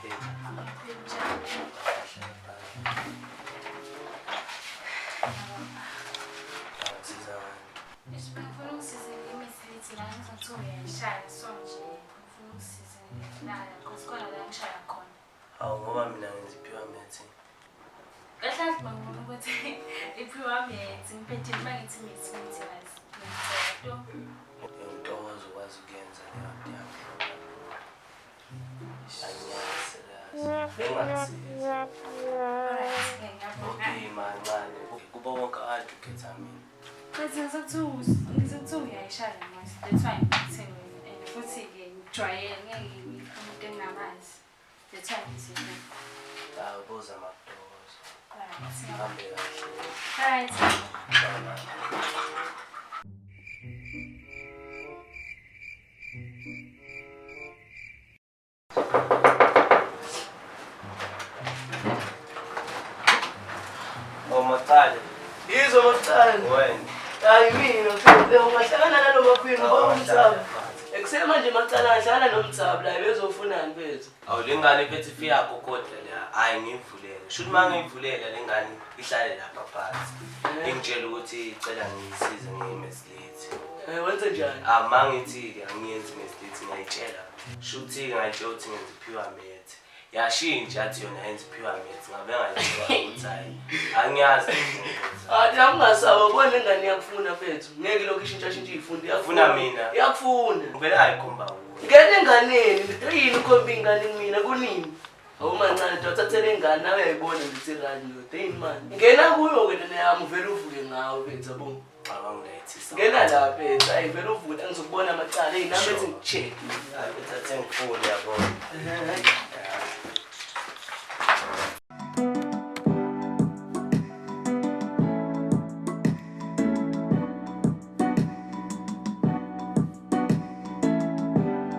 Uyaphila? Njani? Ngisiza ngani? Eish, bengifuna ungisize ngemithi la ngizothiwa uyayishaya so nje ngifuna ungisize la because khona la ngishaya khona. Hawu ngoba mina ngenza i-pure maths. Kahle kahle bangibona ukuthi i-pure maths ngiphethe uma ngithi maths ngithi guys. Ngicela to. Ngiyintokozo ukwazi ukuyenza leyo nto yami. Angiyazi serious. Bengakusiza. Alright, ngiyabonga. Okay, mancane. Kubo bonke abantu ukhetha mina. But ngizokuthiwa uyayishaya mos. That's why ngithe wena and futhi-ke ngijwayele ngeke umuntu engingamazi. That's why ngithi wena. Hawu buza makutokozo. Alright. Hambe kahle. Alright. Bye. Oh, Macale. Yizo macala. Wena. Hayi mina mfethu, ungahlangana naloma queen Awu, uba wahlala umthabu. phansi. Ekuseni manje macala ngahlangana nomthabu la bezofunani mfethu. Awu le ngane mfethu ifika kokodla la. Hayi ngiyivulele. Shuthi uma ngiyivulele le ngane ihlale lapha phansi. Eh. Ingitshela ukuthi icela ngiyisize ngiyi-maths. Eh wenze njani? Ah ma ngithi-ke angiyenzi maths ngiyayitshela. Shuthi-ke ngayitshela ukuthi ngenza i-pure maths. Yashintsha yathi yona yenza i-pure maths ngabe ngayitshela ukuthi hayi angiyazi. Athi angingasaba ubona ingane iyakufuna mfethu. Ngeke lokhu ishintsha shintsha iyifundo Iyakufuna mina. Iyakufuna. Ngivele ayikhomba kuwe. Ngena enganeni, ngithi yini ukhomba ingane kumina kunini? Awumancane nje uthathele ingane nawe uyayibona nje ukuthi right ndoda yini manje. Ngena kuyo ke lena yami uvele uvuke ngawe mfethu yabo. Awangilethisa. Ngena la mfethu, ayi vele uvuke ngizokubona amacala. Hey nami ethi ngi-check. Hayi bethathe ngifuni yabo.